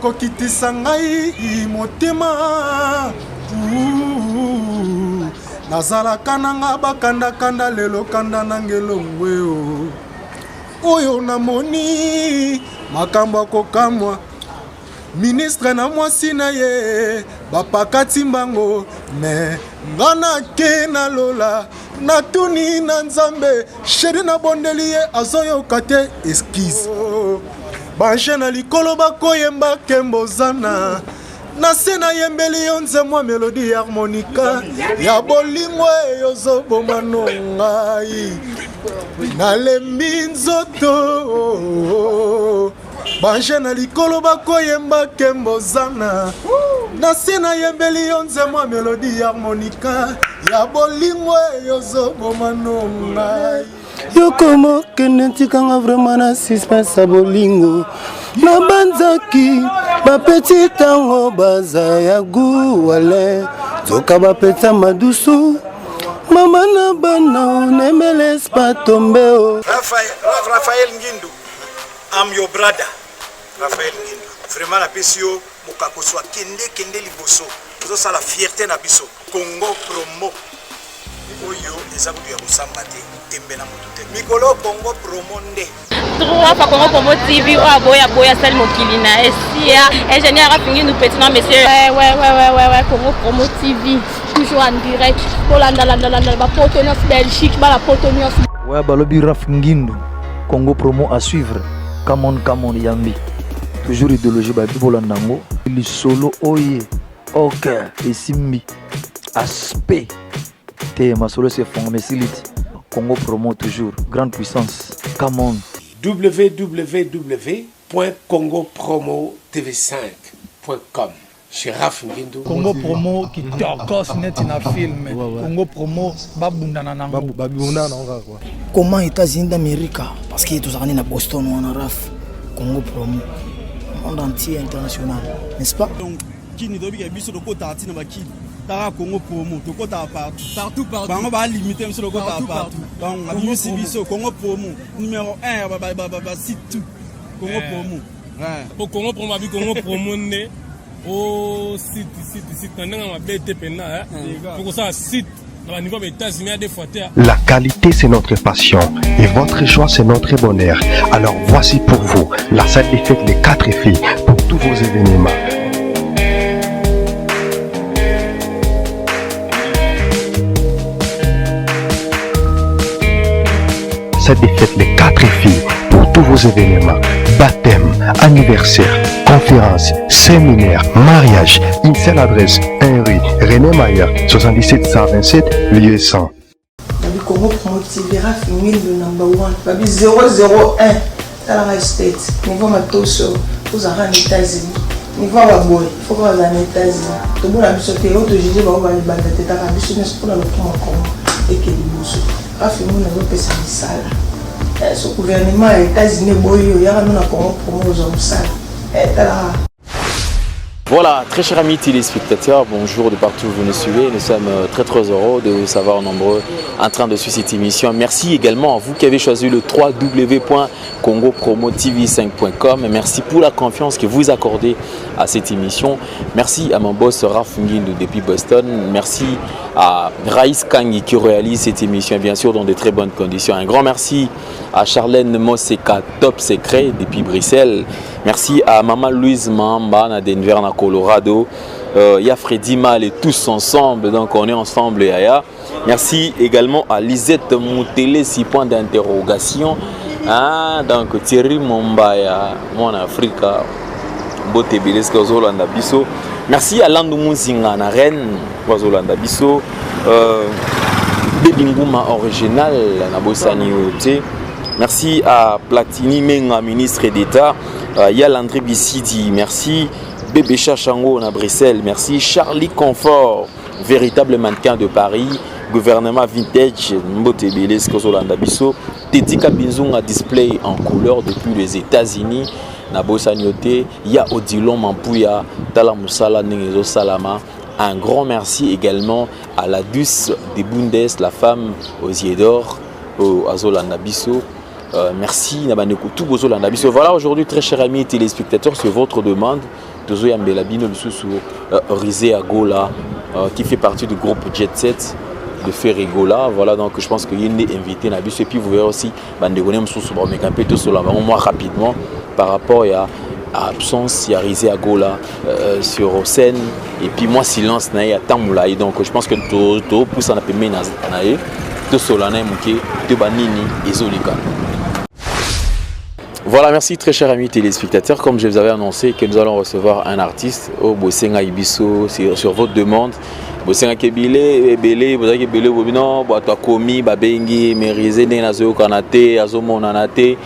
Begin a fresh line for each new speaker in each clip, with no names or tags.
Kokitisa ngai motema nazalaka na nga bakandakanda lelo kanda nanga elongwe o oyo namoni makambo ya kokamwa ministre na mwasi na ye bapakati mbango me nga nake na lola natuni na nzambe sheri nabondeli ye azoyoka te eskize banje na likolo bakoyemba kembo zana na se nayembeli yo nzemwa melodi ya harmonika ya bolingo eyo ozoboma no ngai nalembi nzoto banje na likolo bakoyemba kembo zana na se nayembeli yo nzemwa melodi ya harmonika ya bolingo eyo ozoboma no ngai
Yoko mokende ntikanga vraiment na suspense ya bolingo nabanzaki bapeti ntango baza ya guwale nzoka bapeta madusu mama na bana nemeles patombe o
Raphaël, Raphaël Ngindu, I'm your brother. Raphaël Ngindu, vraiment napesi yo mokakoso akende kende liboso, ozosala fierté na biso. Congo promo oyo eza kutu ya kosamba te, tembe na moto te. Mikolo Congo promo nde.
Trois fois Congo Promo TV oyo aboya aboya asali mokili na esia ingénieur afingi nous petit non monsieur ouais ouais ouais ouais ouais ouais Congo Promo TV toujours en direct kolanda landa landa ba poto nyonso Belgique bala poto nyonso
Ouais, balobi Raf Ngindu, Congo Promo à suivre. Come on, come on, Yambi. Toujours idéologie, babi bolanda yango. Lisolo oye. Ok, esimbi. Aspect. Te masolo se fongama esili ti. Congo Promo toujours. Grande puissance. Come on.
www.congopromotv5.com chez Raph Ngindu.
Congo promo kitokos neti na film. Congo promo babundana nango.
Babundana nango kaka quoi.
Comment États-Unis d'Amérique parce que tozalaka nde na Boston wana Raph Congo promo monde entier international n'est-ce pas?
Donc kini toyebi ke biso tokotaka ntina bakini taka Congo promo tokotaka partout
partout partout
bango ba limite biso tokotaka
Partout,
partout
partout.
donc babimisi biso Congo promo numéro 1 ba ba ba ba site tout Congo promo ouais.
Po Congo promo abi Congo promo nde o site site site na ndenge mabe te mpenza po kosala site na ba niveau ya ba États-Unis ya deux fois te.
La qualité, c'est notre passion et votre joie, c'est notre bonheur. Alors voici pour vous la salle des fêtes des 4 filles pour tous vos événements. Salle des fêtes les 4 filles pour tous vos événements. Baptême, anniversaire, conférence, séminaire, mariage. Une seule adresse, 1 rue René Mayer, 77 127, lieu 100.
Babi Congo Promo TV, Rafi Ngindu number 1, Babi 001, talaka state, niveau matoso, ozalaka na États-Unis, niveau ya baboye, faut kaka ozala na États-Unis. Tobona biso te, oyo tojuge bango balibanda te, taka biso nyonso mpona lokumu ya Congo eke liboso. Rafi Ngindu azopesa misala. So gouvernement ya États-Unis eboyi yo, yaka no na Congo Promo ozwa mosala. Talaka.
Voilà, très chers amis téléspectateurs, bonjour de partout où vous nous suivez. Nous sommes très très heureux de vous savoir nombreux en train de suivre cette émission. Merci également à vous qui avez choisi le www.congopromotv5.com. Merci pour la confiance que vous accordez à cette émission. Merci à mon boss Raph Ngindu depuis Boston. Merci à Raïs Kangi qui réalise cette émission, bien sûr, dans de très bonnes conditions. Un grand merci à Charlène Moseka, top secret depuis Bruxelles. Merci à Maman Louise Mamba à Denver, na Colorado. Y a Freddy Mal et tous ensemble, donc on est ensemble, Yaya. Merci également à Lisette Moutele, 6 points d'interrogation. Ah, donc Thierry Mombaya, mon Africa, Mbote Beleska Zolanda Biso. Merci à Landou Muzinga na Rennes, Zolanda Biso. Baby Nguma original, na Bosani Ote. Merci à Platini Menga, ministre d'État. Yal André Bissidi, merci. Bébé Chachango na Bruxelles, merci. Charlie Confort, véritable mannequin de Paris. Gouvernement vintage, Mbote Beleska Zolanda Biso. Teddy Kabinzunga display en couleur depuis les États-Unis. Na Bosani Ote, ya Odilon Mampuya, Tala Musala Nengezo Salama. Un grand merci également à la douce des Bundes, la femme aux yeux d'or, au Azolanda Biso. Merci Nabandeko, tout Bozolanda Biso. Voilà aujourd'hui, très chers amis téléspectateurs, c'est votre demande. Tozoyambela bino lisusu Rizé Agola qui fait partie du groupe Jet Set de Ferre Gola. Voilà, donc je pense que ye nde invité na biso. Et puis vous verrez aussi bandeko ne mosusu baomeka mpe tosola bango moi rapidement par rapport ya absence ya Rizé Agola sur scène et puis moi silence na ye ya temps molai. Donc je pense que topusana pembeni na ye, tosola na ye moke, toyeba nini ezoleka. Voilà, merci très chers amis téléspectateurs. Comme je vous avais annoncé que nous allons recevoir un artiste oyo bosenga biso sur votre demande. Bosenga kebile ebele, bozalaki ebele bobino bato akomi babengi mais Rizé ndenge nazoyokana te, azomonana te.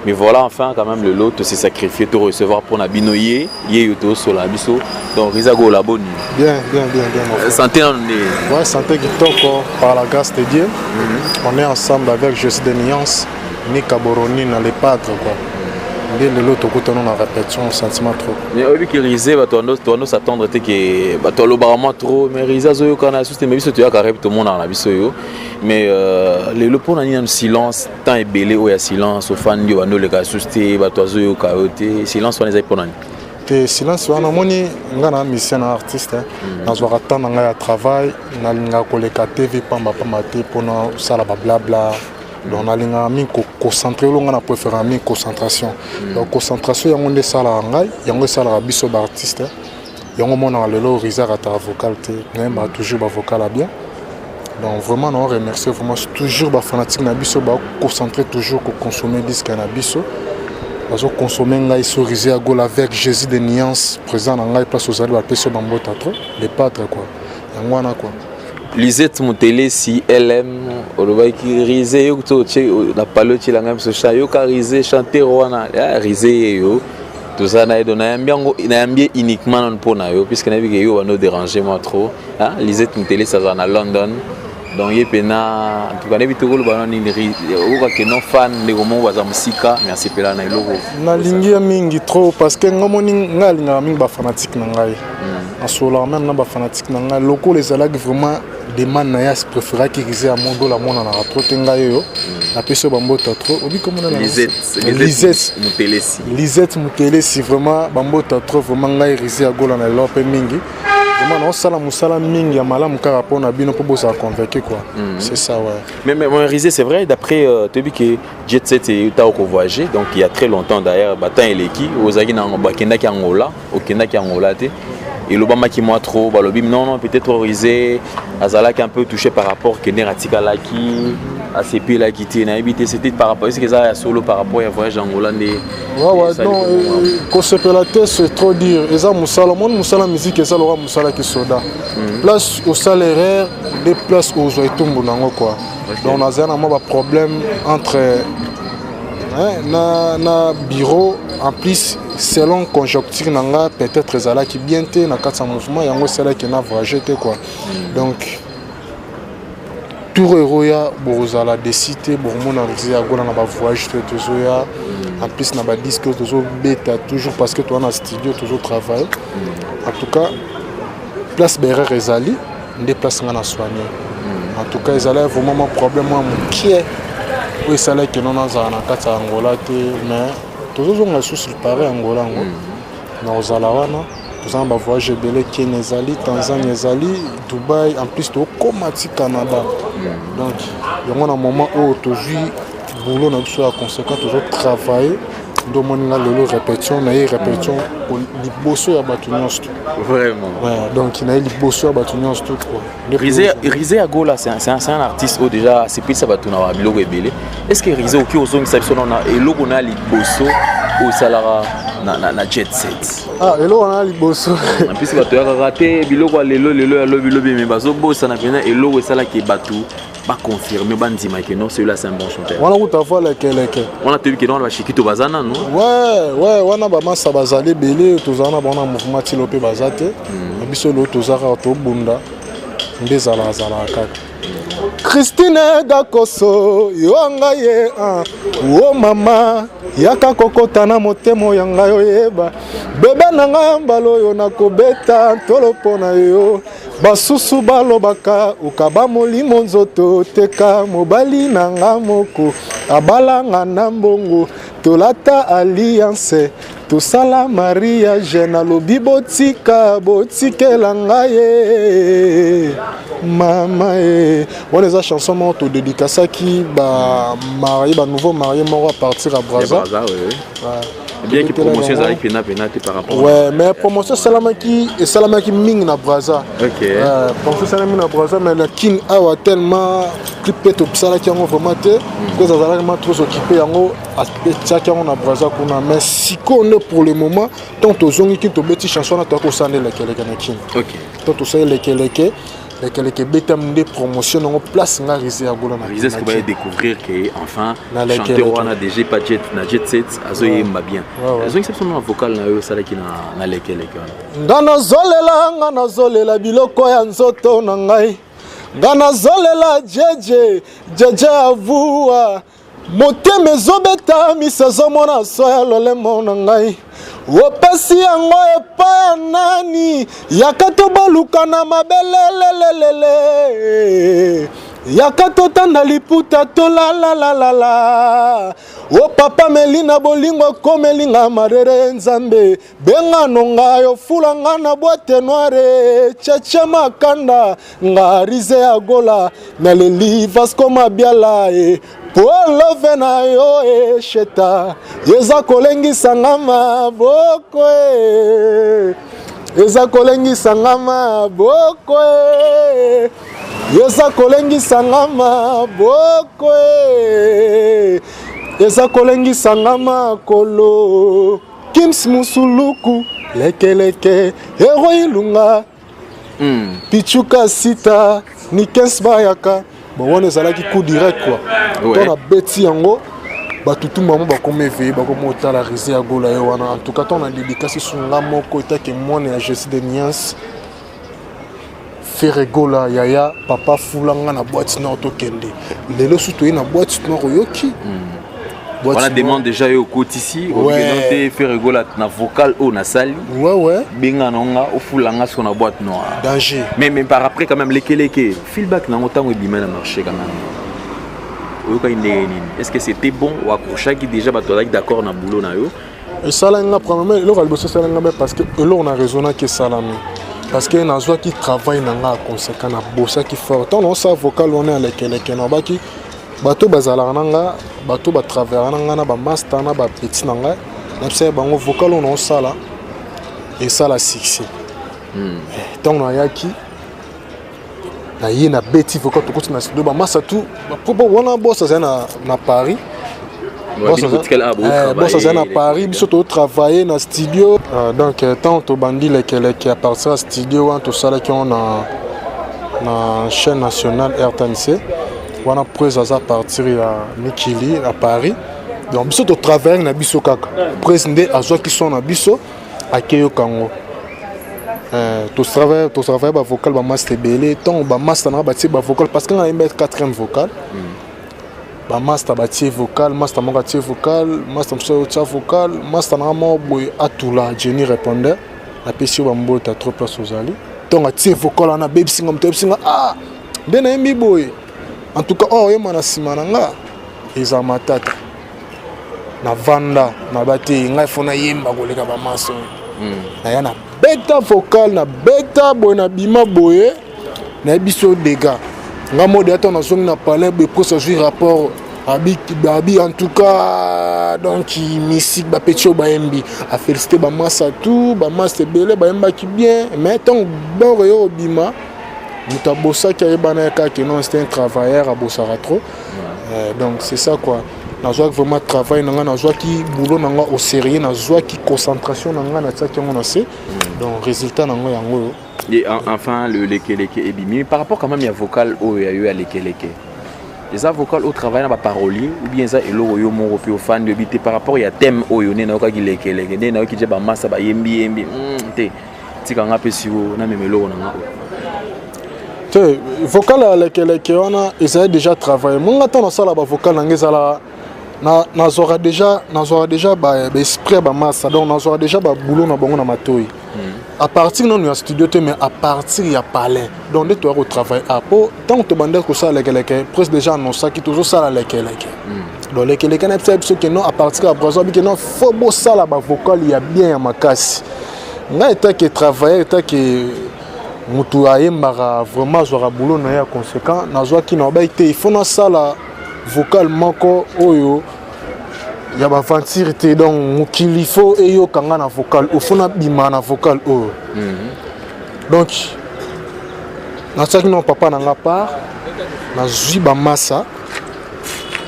Mais voilà, enfin quand même le lot s'est sacrifié to recevoir pour na bino ye ye yo tosola biso. Donc Rizé Gola, boni?
Bien, bien, bien, bien, mon frère.
Santé nanu nde?
Ouais, santé kitoko, par la grâce de Dieu. On est ensemble avec Jésus de Nuance, Nika Boroni na les padres quoi. Nde lelo tokutana na répétition, sentiment trop.
Mais oyebi ke Rizé, bato bando s'attendre te ke bato alobaka mwa trop, mais Rizé azoyokana susu te, mais biso toyaka rep, tomonaka na biso yo. Mais lelo mpona nini nanu silence, temps ebele oyo ya silence, ofandi oyo bando oleka susu te, bato azoyoka yo te? Silence wana ezali mpona nini?
Te, silence wana, omoni ngai na musicien na artiste, nazwaka temps na ngai ya travail. Nalingaka koleka TV pambapamba te mpona osala bablabla. Donc nalingaka mingi koconcentrer. Olo ngai na préférera mingi concentration. Donc concentration yango nde esalaka ngai, yango esalaka biso baartiste. Yango omonaka lelo Rizé ataka vocal te, nayembaka toujours bavocal ya bien. Donc vraiment na remercier vraiment toujours bafanatique na biso, baconcentré toujours koconsommer disque na biso, bazoconsommer ngai so Rizé Agola avec Jésus de Nuance, président na ngai. Place ozali, bapesi yo bambota trop, les padres quoi. Yango wana quoi.
Lisette Motelesi LM olobaki Rizé yo to otie na palo, otielanga biso cha yoka Rizé chanteur wana. Ah, Rizé ye yo toza na ye. Donc nayambi yango, nayambi ye uniquement nano mpo na yo, puisque nayebi ke yo bando déranger moi trop. Ah, Lisette Motelesi azala na London. Donc ye mpena, en tout cas nayebi tokoloba no nini, okokake no fan ndeko moko baza mosika. Merci mpela na eloko.
Nalingi ye mingi trop parce que nga moni ngai alingaka mingi bafanatique na ngai, nasololaka même na bafanatique na ngai. Lokola ezalaki vraiment demande na ye, préféraki Rizé ya modola amonanaka trop te. Ngai oyo napesi yo bambota trop, obi komona.
Lisette Motelesi.
Lisette Motelesi, vraiment bambota trop. Vraiment ngai Rizé ya Gola na lelo mpe mingi, vraiment naosala mosala mingi ya malamu kaka mpona bino, mpo bozala convaincu quoi. C'est ça, ouais.
Mais Rizé, c'est vrai, d'après toyebi ke Jet Set euta kovoyager, donc il y a très longtemps d'ailleurs, batin eleki, ozalaki na bakendaki Angola, okendaki Angola te. Elobamaki mwa trop, balobi non non, peut-être Rizé azalaki un peu touché par rapport kende atikalaki, asepelaki te. Nayebi te, c'était par rapport, est-ce que eza ya solo par rapport ya voyage Angola nde?
Ouais, non, kosepela te, c'est trop dire. Eza mosala, omoni mosala musique eza lokola mosala kisoda. Place osala erreur nde place ozwa etumbu nango quoi. Donc nazala na mwa baproblème entre hein, na bureau. En plus, selon conjoncture na nga, peut-être ezalaki bien te na kati ya mouvement, yango esalaki na voyage te quoi. Donc tour eroya bokozala desi te, bokomona Rizé Agola na bavoyage te tozoya. En plus na badisque oyo tozobeta toujours, parce que toza na studio, tozotravaille. En tout cas place baerreur ezali nde place nga na soigne. En tout cas ezalaki vraiment mwa problème mwa mokie oyo esalaki no nazala na kati ya Angola te, mais tozozonga lisusu pare Angola yango na kozala wana. Toza na bavoyage ebele: Kenya ezali, Tanzanie ezali, Dubai, en plus tokóma ti Canada. Donc yango na moment oyo tozwi boulot na biso ya conséquent, tozotravaille. Nde omoni nga lelo répétition na ye, répétition liboso ya bato nyonso to.
Vraiment.
Ouais, donc na ye liboso ya bato nyonso to quoi.
Rizé Agola, c'est un artiste oyo déjà asepelisa bato na biloko ebele. Est ce que Rizé oki ozongisa biso na eloko na liboso oyo osalaka na Jet Set?
Ah, eloko na liboso?
Mpisi bato yakaka te biloko ya lelo lelo ya lobi lobi, me bazobosana mpena eloko esalaki bato baconfirme, bandima ke non, celui-là c'est un bon chanteur.
Wana kuta voix lekeleke.
Wana toyebi ke non, wana bashikito baza nanu.
Ouais, wana bamasa bazali ebele, tozala na bango na mouvement tilo mpe baza te. Na biso lelo toza kaka tobunda nde ezalaka zalaka kaka. Christine Dakoso, yo ngai ye o mama, yaka kokota na motema ya ngai, oyeba bebe na ngai, mbala oyo nakobeta ntolo mpo na yo. Basusu balobaka okaba molimo nzoto, teka mobali na nga moko abalanga na mbongo. Tolata alliance, tosala mariage, nalobi botika, botikela ngai ye mama ye. Wana eza chanson moko todedikasaki ba marie, ba nouveau marie moko à partir ya Brazza.
Brazza, oui, oui.
Ouais.
Bien que promotion ezalaki pena pena te par rapport.
Ouais, mais promotion esalamaki esalamaki mingi na Brazza.
Ok.
Ouais, promotion esalamaki na Brazza, mais na Kin awa tellement clip mpe tosalaki yango vraiment te, cause azalaki ma trop occupé, yango atiaki yango na Brazza kuna. Mais sikoyo nde pour le moment, tant tozongi Kin, tobeti chanson wana, toyaki kosala nde lekeleke na Kin. Tant tosali lekeleke, lekeleke ebetami nde promotion nango place nga Rise ya Gola na
Rise, est-ce que
na
baye
Kin.
découvrir que enfin
Na
chanteur
lekeleke.
wana déjà pas jet na jet set azoyemba bien?
Ouais.
Ezongisa biso na vocal na yo osalaki na lekeleke wana.
Nga nazolela, nga nazolela biloko ya nzoto na ngai, nga nazolela jeje jeje avua motema ezobeta, miso ezomona so ya lolemo na ngai, opesi yango epai ya nani? Yaka tobaluka na mabelelelelele, yaka totanda liputa tolalalalala. O papa Melina, bolingo ekomelinga marere, nzambe bengano ngai, ofula nga na boîte noire, cheche makanda nga Rise ya Gola, naleli Vasco Mabiala e po love na yo esheta eza kolengisa nga maboko e, eza kolengisa nga maboko e, eza kolengisa nga maboko e, eza kolengisa nga makolo. Kims Musuluku lekeleke ero ilunga pichuka sita nikens bayaka. Bon, wana ezalaki coup direct quoi. To nabeti yango, bato tu mamo bakoma eveye, bakoma otala Rise ya Gola ye wana. En tout cas, to na dédicace sunga moko etake mwana ya Jésus de Niance Ferre Gola, yaya papa fula nga na boîte noire, tokende lelo su toye na boîte noire, oyoki? Boîte
Wana
noire.
Demande déjà yo okotisi okende te Ferre Gola na vocal oyo nasali. Benga na nga, ofula nga siko na boîte noire.
Danger.
Mais par après quand même, lekeleke feedback nango ntango ebima na marché quand même, oyokaki ndenge nini? Est ce que c'était bon o accrochaki déjà, bato bazalaki d'accord na boulot na yo?
Esalaki nga premièrement, eloko ya liboso esalaki nga be parce que eloko na raisonnaki esalami parce que nazwaki travail na nga ya conséquent, nabosaki fort. Ntango naosala vocal wana ya lekeleke, nabaki bato bazalaka na nga, bato batravaillaka na nga, na bamaster na bapeti na ngai, nabisaki bango vocal oyo naosala esala succès. Ntango nayaki naye nabeti vocal, tokoti na studio, bamasa tu po wana boss azali na Paris.
Ouais, bino botikali awa,
Eh, boss azali na
botravailler.
Paris, biso totravaille na studio. Donc ntango tobandi lekeleke à partir ya studio wana, tosalaki yango na chaîne nationale RTNC wana. Prese aza à partir ya mikili à Paris, donc biso totravaille na biso kaka. Prese nde azwaki son na biso, akeyoka yango. Totravaille bavocal, bamaster ebele. Ntango bamaster nanga batie bavocal, parce que nga nayemba quatrième vocal, bamaster batie vocal, master moko atie vocal, master mosusu otia vocal, master nanga moko boye atula Jenny répondeur, apesi yo bambota trop place ozali. Ntongo atie vocal wana, abebisinga moto, ayebisinga: "Ah, nde nayembi boye." En tout cas, oyo oyemba na nsima na nga eza matata. Navanda naba te, ngai fo nayemba koleka bamaso oyo. Naya na beta vocal, na beta boye, na bima boye, nayebi so dega nga mode ata nazongi na palais boye, posa azwi rapport abi abi. En tout cas, donc misik bapeti oyo bayembi, afélicité bamasa tout, bamasa ebele bayembaki bien. Mais ntango bor oyo obima, moto abosaki ayebana ye kaka non, c'était un travailleur, abosaka trop. Donc c'est ça quoi, nazwaki vraiment travail na ngai, nazwaki boulot na ngai au sérieux, nazwaki concentration na ngai, natiaki yango na se, donc résultat na yango yango oyo.
Et enfin, le lekeleke ebimi. Par rapport quand même ya vocal oyo ya yo ya lekeleke, eza vocal oyo travaille na baparolier ou bien eza eloko yo moko mpe ofandi oyebi te par rapport ya thème oyo nde nayokaki lekeleke, nde nayoki je bamasa bayembi yembi te, tika nga mpe siko namema eloko na nga oyo?
Te, vocal ya lekeleke wana ezali déjà travail monga. Ntango nasala bavocal na ngai, ezala nazwaka déjà baesprit ya bamasa, donc nazwaka déjà baboulot na bango na matoi à partir nanu ya studio te, mais à partir ya palais. Donc nde toya kotravaille a po ntango tobandaki kosala lekeleke, presque déjà annonçaki tozosala lekeleke. Donc lekeleke na biso biso ke non, à partir ya Brazo abike non, faut bosala bavocal ya bien ya makasi. Ngai etake travailleur, etake motu ayembaka vraiment, azwaka boulot na ye ya conséquent. Nazwaki na babai te, il faut nasala vocal moko oyo ya baventure te. Donc mokili faut eyoka nga na vocal oyo, faut nabima na vocal oyo. Donc natiaki na papa na nga part, nazwi bamasa,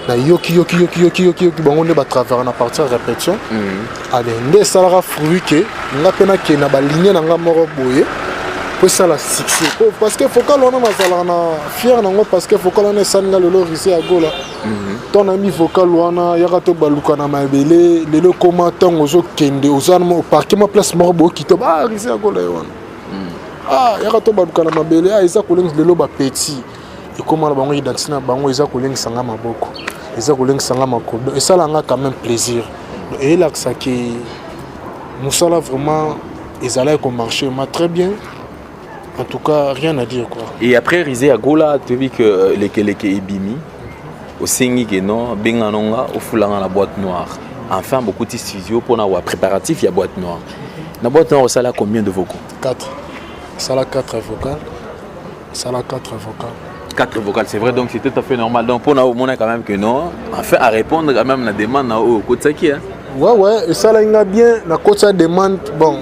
nayoki yoki yoki yoki yoki yoki bango nde batravers na partir ya répétition. Ale nde esalaka fruit ke nga mpe nakende na baligne na nga moko boye po esala succès. Parce que vocal wana nazalaka na fier nango, parce que vocal wana esali nga lelo Rise ya Gola. Ntango nayembi vocal wana, yaka to baluka na mabele. Lelo ekoma ntango ozokende, oza oparke mwa place moko bookita, ah, Rise ya Gola ye wana, ah, yaka to baluka na mabele, ah, eza kolengisa lelo bapeti ekóma na bango identité na bango. Eza kolengisa nga maboko, eza kolengisa nga makolo. Donc esala nga quand même plaisir. Donc eyelakisaki mosala vraiment ezalaki komarcher ma très bien. En tout cas, rien à dire, quoi.
Et après Rise ya Gola, toyebi que lekeleke ebimi, osengi ke non, benga nonga ofulanga na boîte noire. Enfin bokuti studio mpona wa préparatif ya boîte noire. Na boîte noire osala combien de vocaux?
4. Esala 4 vocal, esala 4 vocal.
4 vocales, c'est vrai, donc c'est tout à fait normal. Donc mpona omona quand même que non, enfin à répondre quand même na demande na oyo okotisaki, hein.
Ouais, esalaki nga bien. Nakotisa demande, bon,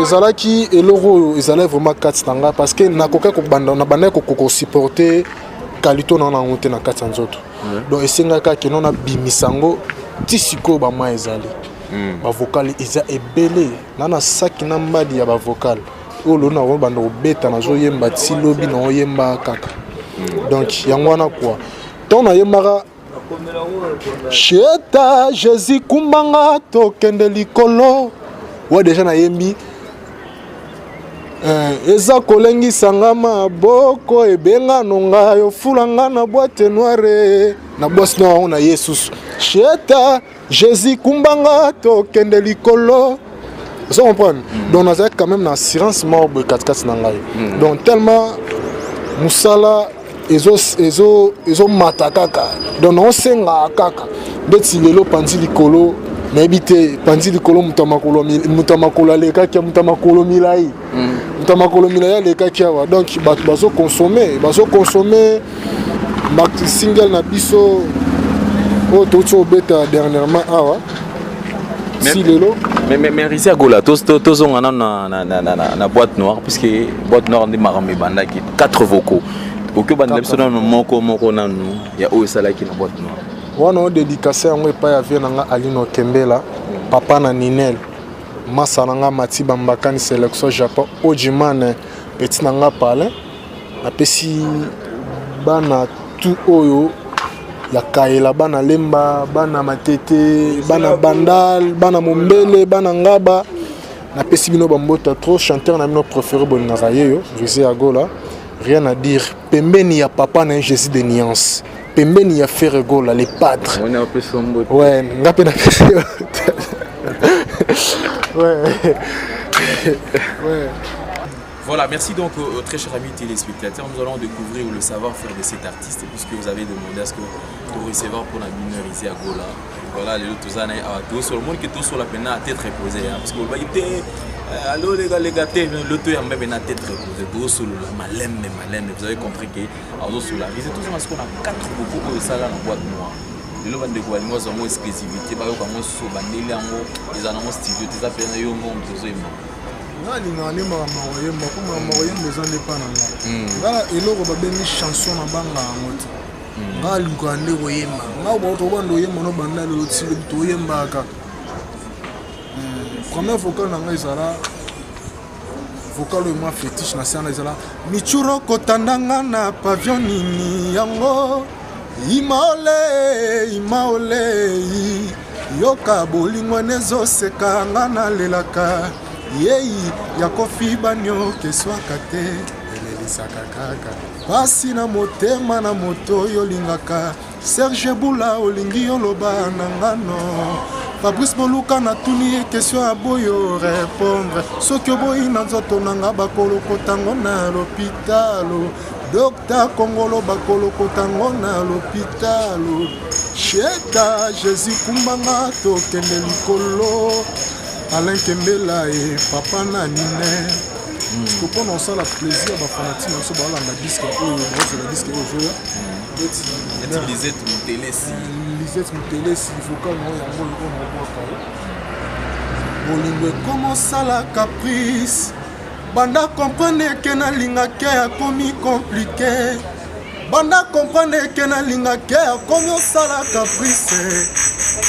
ezalaki eloko oyo ezalaki vraiment kati na nga, parce que nakokaki kobanda, nabandaki kosupporter qualité na nango te na kati ya nzoto. Donc esengaki kaka keno nabimisa yango. Ti sikoyo bama ezali bavocal eza ebele na saki na mbadi ya bavocal oyo lelo nango banda kobeta, nazoyemba ti lobi, naoyemba kaka. Donc yango wana quoi, ntango nayembaka Sheta Jésus kumbanga tokende likolo wa, déjà nayembi eza kolengisanga maboko, ebengano ngai ofulanga na boîte noire. Na boîte noire yango na ye susu Sheta Jésus kumbanga tokende likolo, ozo comprendre. Donc nazalaki quand même na assurance moko boye katikati na ngai. Donc tellement mosala ezomata kaka, donc naosengaka kaka ndeti lelo panzi likolo. Nayebi te, panzi likolo, moto ya makolo alekaki, moto ya makolo milai, moto ya makolo milai alekaki awa. Donc bato bazoconsommer, bazoconsommer single na biso oyo touti obeta dernièrement awa si lelo.
Mais Risi Agola, tozonga nano na boîte noire, puisque boîte noire nde makambo ebandaki. Quatre vocaux, okoki obandela biso nano moko moko nanu ya oyo esalaki na boîte noire?
Wana odédicace yango epai ya vie na nga Alino Kembela, papa na Ninel, masa na nga Mati Bambakani, sélection Japon, Ojiman, petit na nga Palin. Napesi bana tu oyo ya Kayela, bana Lemba, bana Matete, bana Bandal, bana Mombele, bana Ngaba, napesi bino bambota trop. Chanteur na bino préféré bolingaka ye yo, Rise Agola, rien à dire. Pembeni ya papa na ye Jésus de Nuance, pembeni ya Ferre Gola le padre. Ouais, nga mpe napesi, ouais.
Voilà, merci donc aux très chers amis téléspectateurs. Nous allons découvrir le savoir-faire de cet artiste puisque vous avez demandé à ce que de recevoir pour la minoriser à Gola. Voilà, les autres années, tout sur le monde qui tout sur la peine à tête reposée, hein, parce que vous voyez, allô les gars, le tout est même à tête reposée, tout sur la malem, malem, vous avez compris que sur la visite, tout ça, qu'on a quatre beaucoup au salon en boîte noire. Lelo bandeko balingi bazwa yango exclusivité, bayoka yango so bandeli yango, eza nango studio te, eza mpena yo ngo moto ozoyemba.
Nga alingaka nde makambo ya koyemba, mpo makambo ya koyemba eza nde mpa na nga. Nga eloko babengi chanson na banga yango te. Nga alukaka nde koyemba. Nga tobanda oyemba no banda lelo ti lobi, toyembaka kaka. Première vocal na nga ezala vocal oyo mwa fétiche na se wana, ezala michuro kotandanga na pavillon nini yango imaole imaole yoka bolingo nezoseka nga nalelaka yei ya kofi banioka eswaka te, elelisaka kaka pasi na motema na moto oyo olingaka. Serge Bula, olingi oloba na ngano. Fabrice Moluka natuni ye question aboyi o répondre soki oboyi na nzoto na nga bakolokota ngo na lopitalo Docta Kongolo bakolokota ngo na lopitalo Sheta Jésus kumbanga tokende likolo Alain Kembela e papa na Nine Parce que mpona osala plaisir bafanatike na biso baolanda diske oyo baozela diske oyo ozoya
neti Lisette Mutelesi
Lisette Mutelesi vocal na oyo yango oyo naobwaka yo bolingo ekomosala caprice banda comprendre ke nalingake akomi compliqué banda comprendre ke nalingake akomi osala caprice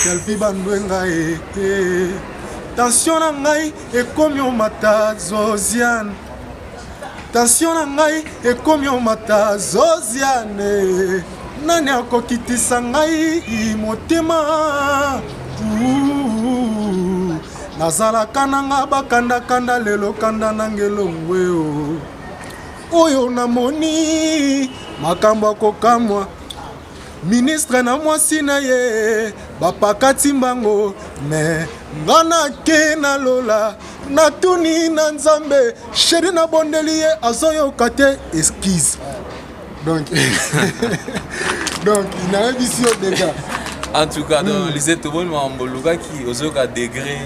kelvi bandwenga e eh. tension na ngai ekomi omata zoziane tension na ngai ekomi omata zoziane nani akokitisa ngai motema nazalaka na nga bakandakanda lelo kanda nanga elongwe o oyo namoni makambo akokamwa ministre na mwasi na ye bapakati mbango me nga nake na lola natuni na nzambe sheri nabondeli ye azoyoka te excuse donc donc nayebisi yo deja
en tout cas donc mm. lisette tomoni makambo olukaki ozoyoka degré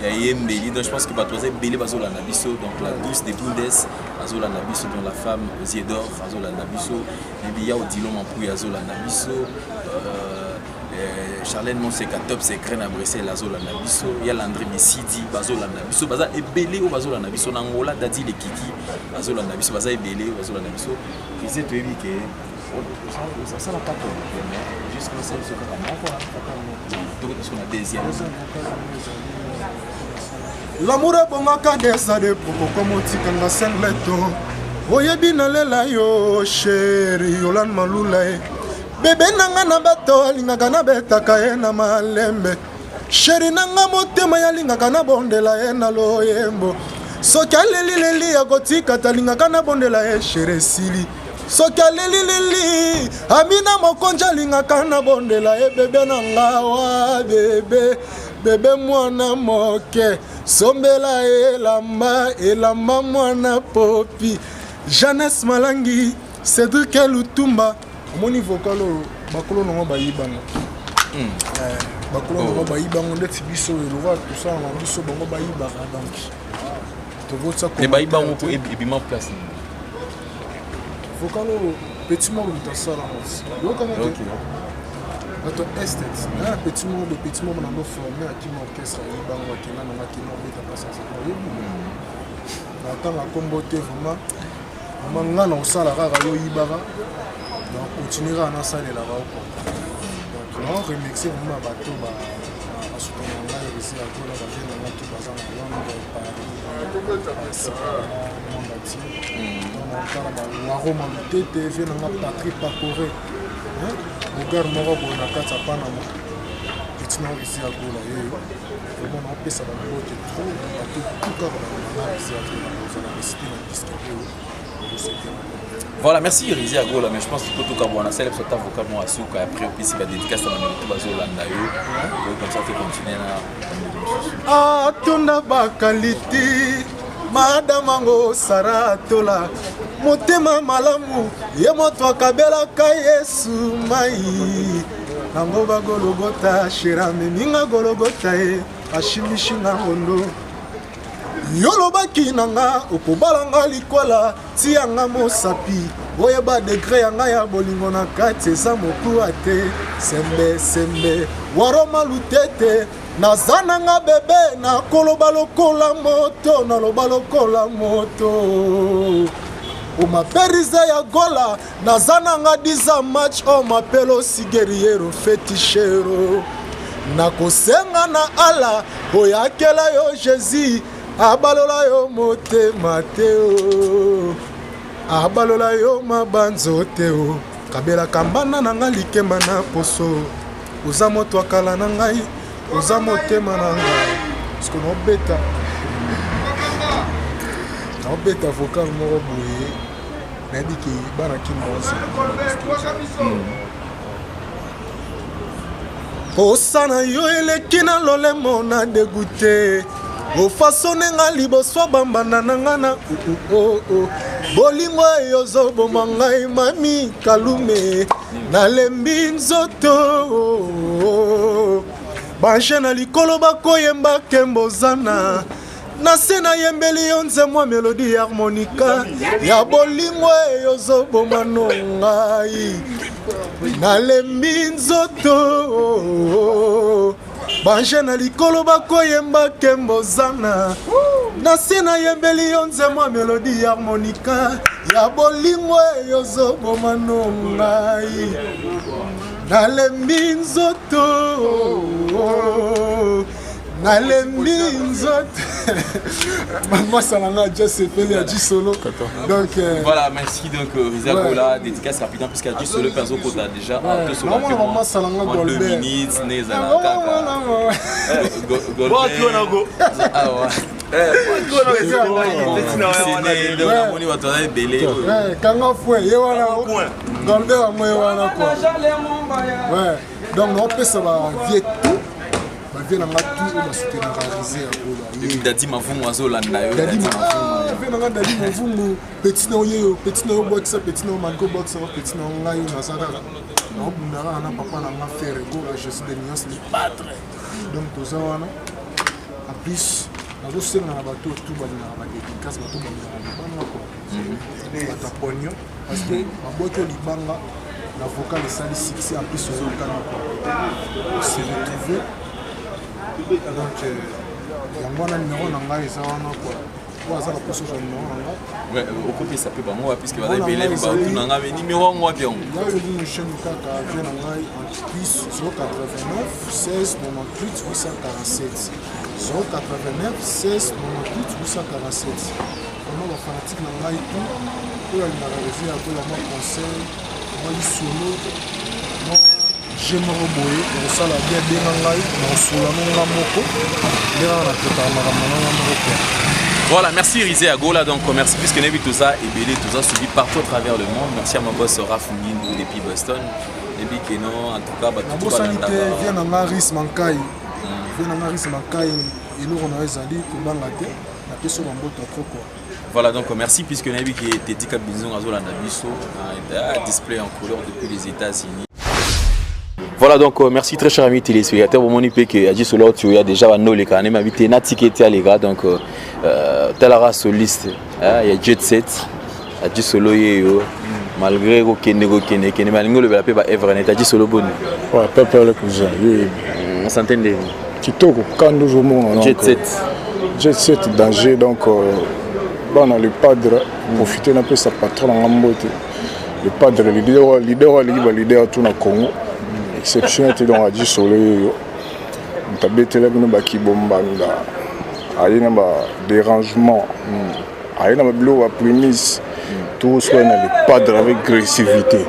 ya yembeli donc je pense que bato baza ebele bazolanda biso donc la douce de bundes azolanda biso donc la femme aux yeux d'or azolanda biso ebi ya odilo mampuya azolanda biso euh, euh, charlène moseka top secret na bruxelles azolanda biso ya landry misidi bazolanda biso baza ebele oyo bazolanda biso na angola dadi lekiki bazolanda biso baza ebele oyo bazolanda biso rise toyebi ke osala 4 mais jusque osala biso kaka moko tokota biso na deuxième
L'amour ebongaka desa de pokoko motikanga singleto oyebi nalela yo sheri yolande malula ye bebe na nga na bato alingaka nabetaka ye na malembe sheri na nga motema yalingaka nabondela ye na loyembo soki alelileli akotika talingaka nabondela ye shere esili soki alelileli amina mokonzi alingaka nabondela ye bebe na nga wa bebe bebe mwana moke sombela elamba elamba mwana popi jeunesse malangi cédrik lutumba omoni vocal oyo bakolo nango bayibanga hmm. eh, bakolo nango oh. bayibango ndeti biso elokwa tosala na biso bango bayibaka donc
tokotisa bayibango po ebima place
vocal oyo petit moko moto asala yokanga te bato estet na petit moko boye petit moko nando forme akima orchestre ayebango akenda nanga akima obeta place azaka oyebi na ntanga nkombo te vraiment vraiment nga na kosala kaka yo oyibaka donc continue kaka nasalelaka yo kua donc nao remercie vraiment bato basoutenir ngai resi ya gola bavie na ngai to baza na londres paris monde entier donc natala bawaro malutete vie na nga patrik pacoré bogar moko boye na kati ya panama petit na resi ya gola yeyo vraiment naopesa bambote trop bato tu kaka balobanga resi ya gola kozala resite na diske oyo okosepela
Voilà, merci Rizia Gola, mais je pense que tout comme on a célèbre cet avocat moi à Souka après puis il va dédicace à ma bazo landa yo. Comme ça tu continues na
Ah tunda bakaliti madame ango Sarah Tola motema malamu ye moto akabelaka Yesu mai nango bagologota shera meminga gologota ye ashimishinga ngondo yo lobaki na nga okobala nga likwala tia nga mosapi oyeba degre ya nga ya bolingo na kati eza mokuwa te sembe sembe waroma lutete naza na nga bebe nakoloba lokola moto naloba lokola moto omaperize ya gola naza na nga diza match o mapelo sigeriero fetichero nakosenga na ala oyo akela yo jésus abalola yo motema te o abalola yo mabanzo te o kabelaka mbanda na ngai likemba na poso oza moto akala na ngai oza motema na ngai parceke naobeta naobeta vocal moko boye nayebi ke bana kini baozela. Posa na yo eleki na lolemo na degoute ofasone nga liboso bambanda na nga na oh, oh, oh. Bolingo eyo ozoboma ngai mami kalume nalembi nzoto banje na likolo bakoyemba kembo zana na se nayembeli yo nzemwa melodi ya harmonika ya bolingo eyo ozoboma no ngai nalembi nzoto banje na likolo bakoyemba kembo zana na se nayembeli yo nzemwa melodi ya harmonika ya bolingo eyo ozoboma no ngai nalembi nzoto nalembi nzoto masa na nga ja sepeli ya solo donc
euh, voilà merci donc euh, Riza Gola dédicace rapidement puisque ya solo mpe azokota déjà
namona masa na nga
Golbert minutes ne ezala kaka Golbert bato baza ebele
kanga fue ye wana Golbert yango ye wana quoi donc naopesa ba vie tout bavie na nga tout oyo basoutenaka rise ya
gola dadi mavungu azolanda yo
dadi vie na nga dadi mavungu petit na yo petit na yo bwakisa petit na yo manko bwakisa yo petit na yo ngai oyo naza kaka naobunda kaka na papa na nga ferre gola je suis de nuance le patre donc toza wana en plus nazosenga na bato oyo tout balingaka badédicace bato balingaka libanga kua bato ya pognon parce que babwaki yo libanga na vocal esali succès en plus oyokani kua se retrouver donc euh, yango wana numero na ngai eza wana kua oyo aza na poso ozwa numero na
ngai okopesa mpe bango wapi puisque baza ebele batuna ngai me numero yango wapi yango
ya elimo chaîne kaka vie na ngai en plus 089 16 98 847 089 16 98 847 Vraiment ba fanatique na ngai tout oyo alingaka Reve ya Gola mwa conseil mwa lisolo mwa jeu moko boye okosala bien benga ngai nakosola no nga moko nde kaka natraitaka makambo na nga moko kua.
Voilà, merci Rizé Agola. Donc, merci puisque Nebi tout ça et Belé, tout ça suivi partout à travers le monde. Merci à mon boss Raph Ngindu depuis Boston. Et puis, non, en tout cas, bah, tout
nabosani te vie na nga Ris Mankai vie na nga Ris Mankai eloko na yo ezali kobanga te napesi yo bambote ya trop quoi.
Voilà donc merci puisque nayebi ke Teddy Kabinzonga azolanda biso hein, display en couleur depuis les États-Unis. Voilà donc euh, merci très cher ami téléspectateur bomoni mpe ke Adji Solo tu ya déjà banoleka ne mabi te na ticket ya les gars donc euh, euh, talara soliste hein, ya Jet Set Adji Solo yeyo malgré kokende kokende kende mais alingi olobela mpe ba œuvre na ye Adji Solo boni.
Ouais peuple le cousin
yo santé ndenge
kitoko kando ozomona
Jet Set
Jet Set danger donc euh, bana le padre profite napesa patron na nga mbote le padre leader leader aleki ba leader tout na Congo exception te donc Adji Solo yoyo moto abetela bino bakibombanda aye na ba dérangement aye na babiloko ba prémisse tokosoka na le padre avec agressivité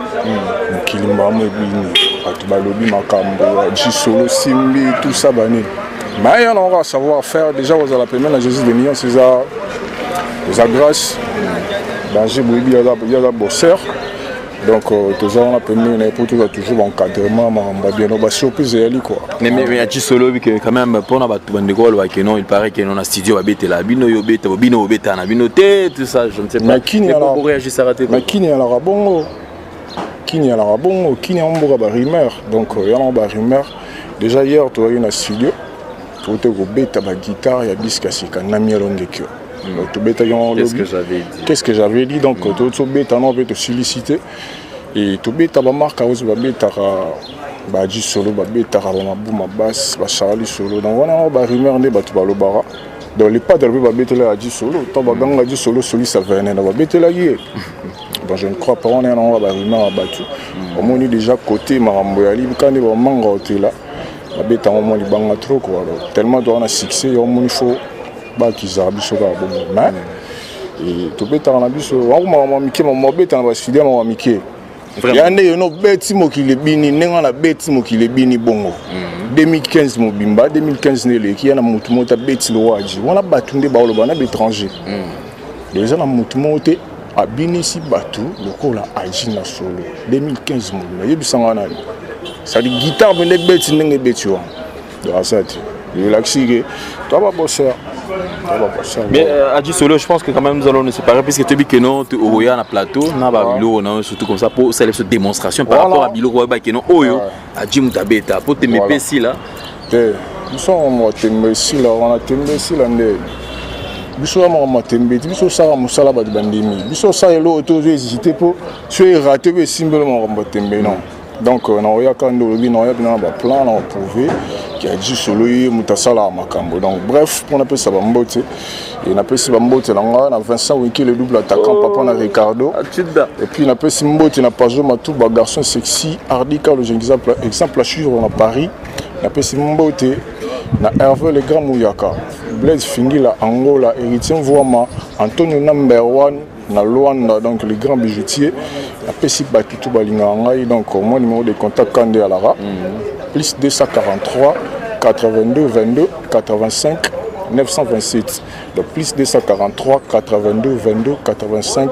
mokili mbamo ebini bato balobi makambo Adji Solo simbi tout ça banini mais ya nango kaka savoir faire déjà kozala pembeni na jésus de nuance eza eza grâce danger boyebi ye aza bosseur donc euh, toza wana pembeni na ye mpo toza toujours baencadrement makambo ya bien basurprise eyali quoi
mais mais mais Adji Solo que quand même mpona bato bandeko balobaka non il paraît que non na studio babetela bino yo obeta bino obeta na bino te tout ça je ne sais pas
mais
te
mais kini alaka bongo kini alaka bongo kini yango mboka ba rumeur donc euh, yango ba rumeur déjà hier tozalaki na studio tote kobeta ba guitare ya disque ya sika na mielo ndekio hmm. donc tobetaki yango lobi qu'est-ce que j'avais dit donc mm. tobeta yango mpe tosilisi te e tobeta bamarke oyo babetaka baji solo babetaka bamabuma bas bacharli solo donc wana yango barumeur nde bato balobaka donc le padre mpe babetelaka aji solo ntango baganga aji solo solisa venene babetelaki ye bon je ne crois pas wana yango barumeur ya bato omoni déjà côté makambo ya libika nde bamanga otela babeta yango mwa libanga trop quoi donc tellement toza na succès yo omoni faut bakizaka biso kaka bongo mais tobetaka na biso wango makambo ya mike mabeta na bastudio makambo ya mike ya nde yo nobeti mokili ebini ndenge wana beti mokili ebini bongo 2015 mobimba 2015 nde eleki ya na motu moko te abeti lowaji wana bato nde baoloba na baétranger donc eza na motu moko te. Abinisi bato lokola Adji na solo 2015 mobimba yebisa nga nani sadi guitare mpe nde ebeti ndenge ebeti wana donc aza te elakisi ke toi ba bosseur toi ba bosseur.
Mais Adji Solo, je pense que quand même nous allons nous séparer puisque tu dis que non, tu oya na plateau, na ba biloko na surtout comme ça pour ça cette démonstration par rapport à biloko ba que non oyo Adji mutabeta pour te me pesi là.
Te biso makambo ya tembe esila wana, tembe esila nde biso ya makambo ya tembe ti biso osala mosala bato bandimi biso osala eloko te ozo hésite mpo so erate mpe esimbeli makambo ya tembe non. Donc nakoyaka nde olobi nakoya mpena na baplan na koprouve ke Adji Solo ye moto asalaka makambo. Donc bref, mpo napesa bambote e napesi bambote na nga na Vincent Winki le double attaquant, papa na Ricardo, et puis napesi mbote na Pajo Matuba, garçon sexy, Hardy Carlos, exemple, exemple à suivre na Paris. Napesi mbote na Hervé le grand Mouyaka, Blaise Fingila Angola, Héritier Mvoama, Antonio number one na Luanda, donc le grand bijoutier. Napesi bato tu balingaka ngai. Donc moi numéro de contact kande alara plus 243 82 22 85 927, donc plus 243 82 22 85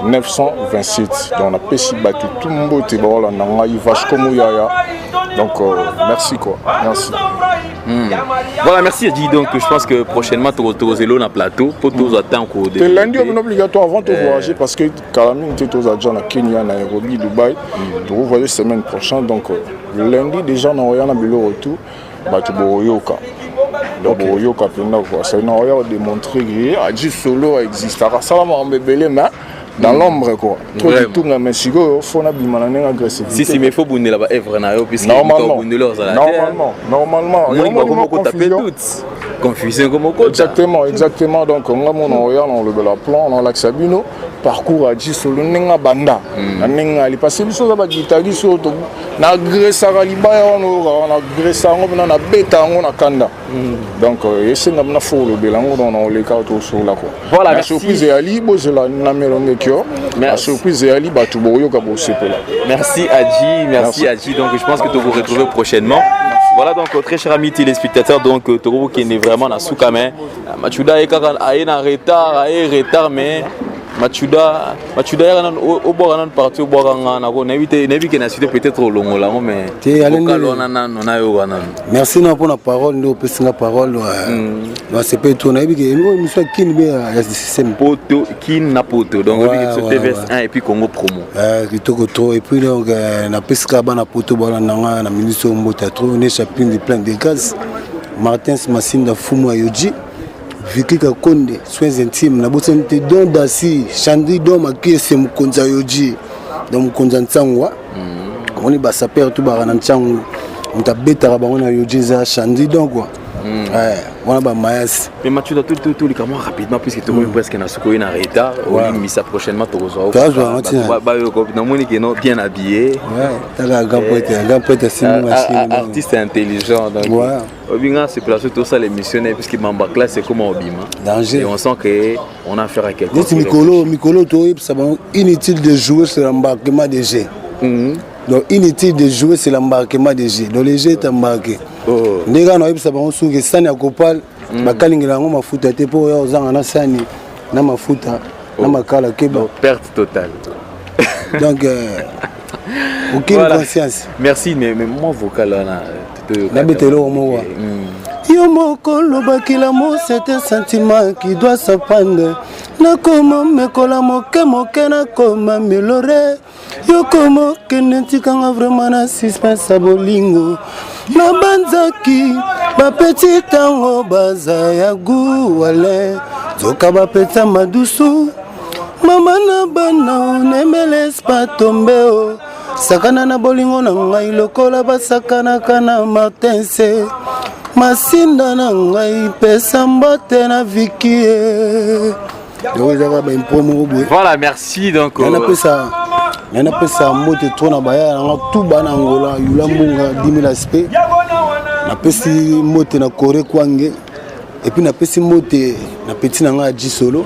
927. Donc napesi bato tu mbote baolanda ngai, Vasco Muyaya. Donc merci quoi, merci.
Voilà, merci Adji. Donc je pense que prochainement tozelo na plateau pour tous attendre ko
te lundi on obligatoire avant de voyager parce que Kalamine te toza déjà na Kenya, Nairobi, Dubaï, to voyager semaine prochaine. Donc lundi déjà na oya na biloko tout bato boyoka, donc boyoka mpenza quoi. C'est na oya démontrer que Adji Solo existaka, asala makambo ebele mais dans l'ombre quoi, trop kitunga, mais sikoyo fo nabima na ndenge agressivité.
Si si, mais faut bundela ba œuvre na yo puisque
normalement
bundela ozala.
Normalement, normalement.
Moni bakoma kotape toute confusion comme okota.
Exactement, exactement. Donc nga mona oya na olobela plan na olakisa bino parcours Adji Solo ndenge abanda na ndenge ali, parce que biso oza baguitariste oyo na agressaka libaya wana, oyokaka na agressa yango mpena, nabeta yango na kanda. Donc esenga mpena fo olobela yango, donc na oleka tosola quoi.
Voilà,
Na
merci.
surprise eyali, bozela na melongekio na surprise eyali, bato bokoyoka bosepela.
Merci Adji, merci Adji. Donc je pense que tu vous retrouver prochainement. Voilà donc très chers amis téléspectateurs, donc Toro qui est vraiment na souka mais Machuda est kaka aye na retard, aye retard mais Machuda Machuda ya nan au bord nan parti au bord nga na ko na éviter na éviter na cité peut-être au longo là mais
Te, ale
vocal
nde-
wana nano na yo wana.
Merci na mpona parole nde opesi nga parole nasepeli to nayebi ke oyo émission ya kini be ya système.
Poto kin na poto donc
Ouais,
ouais,
ouais,
TVS
ouais.
1 et puis Congo promo.
Kitoko trop. Et puis donc napesi kaka bana poto balanda nga na ministre oyo mbote ya trop ne chapin de plein de gaz Martins Masinda Fumu Ayoji Viki Kakonde soins intimes nabosani te don dasi Chandri don Makiese mokonzi Ayoji donc mokonzi ya Ntsangwa omoni basaper tu baka na Ntiango moto abetaka bango na Yoji eza Chandri donc quoi. Ouais, wana bamayasi.
Mais Mathieu, tout, tout, tout, les comment rapidement, puisque tu es presque dans ce coin en retard,
Ouais.
on ça prochainement, tu reçois.
Tozwa, yango ntina.
bien habillé.
Ouais, taka grand prêtre, grand prêtre asimbi machine donc.
Artiste intelligent. Donc, Obinga se place tout ça, l'émission, puisque Mamba classe, c'est comment Obima.
Danger.
Et on sent qu'on a affaire à quelqu'un.
Neti mikolo mikolo toyebisa bango inutile de jouer sur l'embarquement des jets. Donc inutile de jouer sur l'embarquement des jets, donc le jeu est embarqué. Ndenge kaka nayebisa bango soki sani ya kopal bakalingela yango mafuta te mpo oya ozanga na sani na mafuta na makala keba.
Perte totale.
Donc aucune
Voilà.
conscience.
Merci, mais moi, vocal, là,
Nabeta eloko moko yo moko olobaki l'amour c'est un sentiment qui doit s'apprendre, nakoma mekola moke moke nakoma melore yo koma okende ntikanga vraiment na suspense ya bolingo nabanzaki bapeti ntango baza ya guwale nzoka bapeta madusu mama na bana nemeles patombe o sakana na bolingo na ngai lokola basakanaka na Martinse Masinda na ngai pesa mbote na Viki ye donc ezaka baimpro moko boye.
Voilà, merci. Donc,
Ngai napesa ngai napesa mbote tro na baya nanga tu bana Angola yula mbunga 10 000 aspect, napesi mbote na Corée Kwange et puis napesi mbote na petit na ngai ya Gisolo,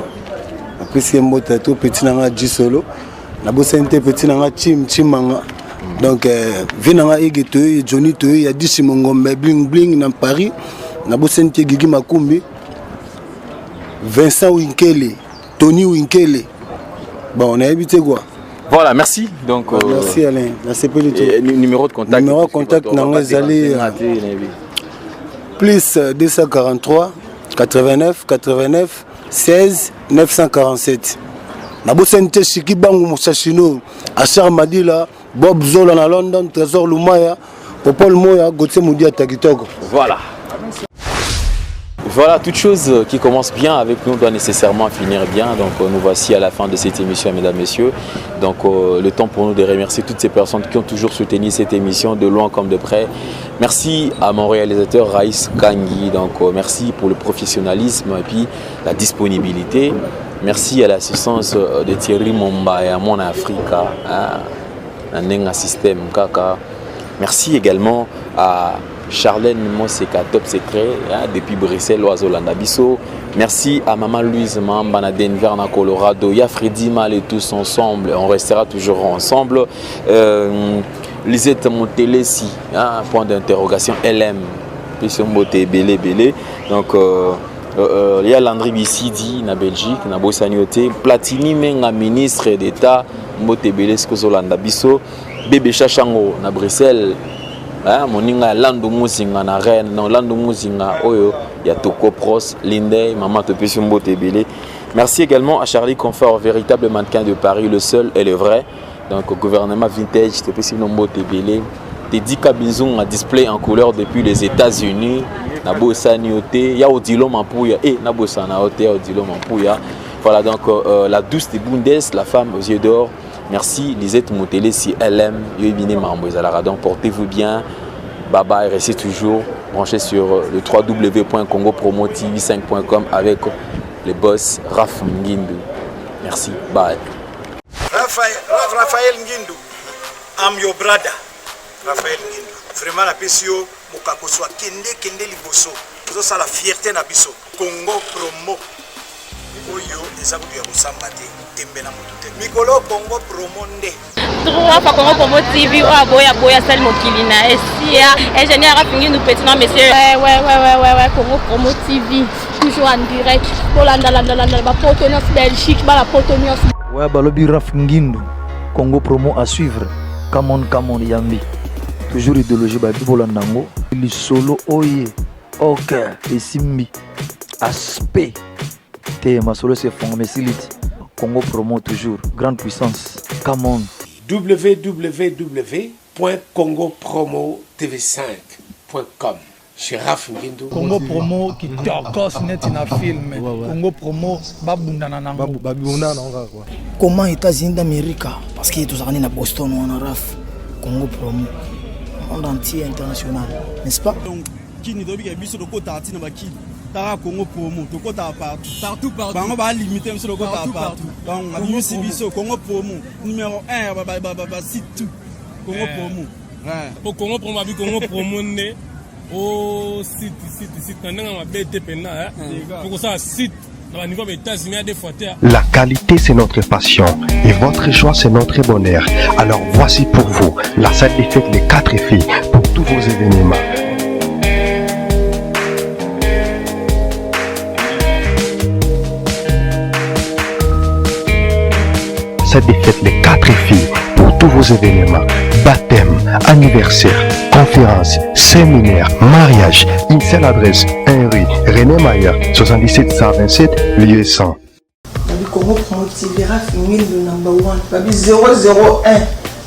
napesi ye mbote to petit na ngai ya Gisolo, nabosani te petit na ngai Chim Chimanga. Donc vie na ngai Ege Toye Johnny Toye ya Disi Mongombe bling bling na Paris, nabosani te Gigi Makumbi, Vincent Winkele, Tony Winkele. Bon, nayebi te quoi.
Voilà, merci. Donc,
euh, merci Alain. Nasepeli
te. Numéro de contact.
Numéro de contact nango ezali plus 243 89 89 16 947. Nabosani te Shiki Bangu Musashino, Achar Madila, Bob Zola na London, Trésor Lumaya, Popol Moya, Gauthier Moudiata Kitoko.
Voilà. Voilà, toute chose qui commence bien avec nous doit nécessairement finir bien. Donc nous voici à la fin de cette émission, mesdames, messieurs. Donc euh, le temps pour nous de remercier toutes ces personnes qui ont toujours soutenu cette émission de loin comme de près. Merci à mon réalisateur Raïs Kangi. Donc euh, merci pour le professionnalisme et puis la disponibilité. Merci à l'assistance de Thierry Momba et à mon Africa, hein, système Kaka. Merci également à Charlène Moseka, top secret, hein, depuis Bruxelles, Oiseau Bisso. Merci à maman Louise Mamba na Denver, na Colorado. Ya Freddy Mal et tous ensemble. On restera toujours ensemble. Euh, Lisette Montelesi, hein, point d'interrogation, LM. Puis Mbote, Belé, Belé. Donc, euh, euh, il y a Landry Bissidi na Belgique, na Bossaniote. Platini Menga, ministre d'État, Mbote Belé, Skozolanda Bisso. Bébé Chachango na Bruxelles. Hein, moninga ya Lando Muzinga na Rennes, non Lando Muzinga oyo ya Toko Pros, Lindey, maman topesi mbote ebele. Merci également à Charlie Confort, véritable mannequin de Paris, le seul et le vrai. Donc au gouvernement vintage, topesi mbote ebele. Teddy Kabinzunga display en couleur depuis les États-Unis. Nabosani ote, ya Odilo Mampuya et Nabosana ote ya Odilo Mampuya. Voilà donc euh, la douce des Bundes, la femme aux yeux d'or. Merci Lisette Motele si LM Yoibine Mambo ezalaka. Donc portez-vous bien. Bye bye, restez toujours branchés sur le www.congopromotv5.com avec le boss Raph Ngindu. Merci, bye.
Raphaël, Raphaël Ngindu, I'm your brother. Raphaël Ngindu. Vraiment napesi yo mokakoso akende kende liboso. Ozosala fierté na biso. Congo promo. Oyo eza kutu ya kosamba te. Tembe na moto te. Mikolo Congo promo nde.
Trois fois Congo Promo TV oyo aboya aboya asali mokili na esia ingénieur afingi nous petit non monsieur ouais ouais ouais ouais ouais ouais Congo Promo TV toujours en direct bolanda landa landa ba poto nyonso Belgique bala poto nyonso
ouais balobi Raf Ngindu Congo Promo à suivre come on come on yambi toujours idéologie babi bolanda yango lisolo oye ok esimbi aspect te masolo se fongama esili ti Congo Promo toujours grande puissance come on
www.congopromotv5.com chez Raph Ngindu.
Congo promo kitokos neti na film. Congo promo babundana nango.
Babundana nango kaka quoi.
Comment États-Unis d'Amérique parce que tozalaka nde na Boston wana Raph Congo promo monde entier international n'est-ce pas?
Donc kini toyebi ke biso tokotaka ntina bakini taka Congo promo tokotaka partout
partout partout
bango ba limite biso tokotaka
Partout,
partout
partout.
donc abimisi biso Congo promo numéro 1 ba ba ba ba site tout Congo
Eh.
promo ouais.
Po Congo promo abi Congo promo nde o site site site na ndenge mabe te mpenza po kosala site na ba niveau ya ba États-Unis ya deux fois te.
La qualité, c'est notre passion et votre joie, c'est notre bonheur. Alors voici pour vous la salle des fêtes des 4 filles pour tous vos événements. Salle des fêtes les 4 filles pour tous vos événements. Baptême, anniversaire, conférence, séminaire, mariage. Une seule adresse, 1 rue René Mayer, 77 127, lieu 100.
Babi Congo Promo TV, Raph Ngindu number 1, Babi 001,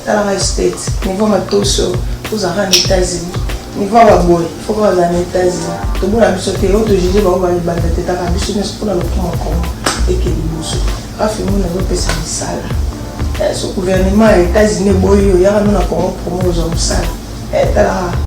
talaka state, niveau matoso, ozalaka na États-Unis, niveau ya baboye, faut kaka ozala na États-Unis. Tobona biso te, oyo tojuge bango balibanda te, taka biso nyonso mpona lokumu ya Congo eke liboso. Raph Ngindu azopesa misala. So gouvernement ya États-Unis eboyi yo, yaka no na Congo Promo ozwa mosala. Talaka.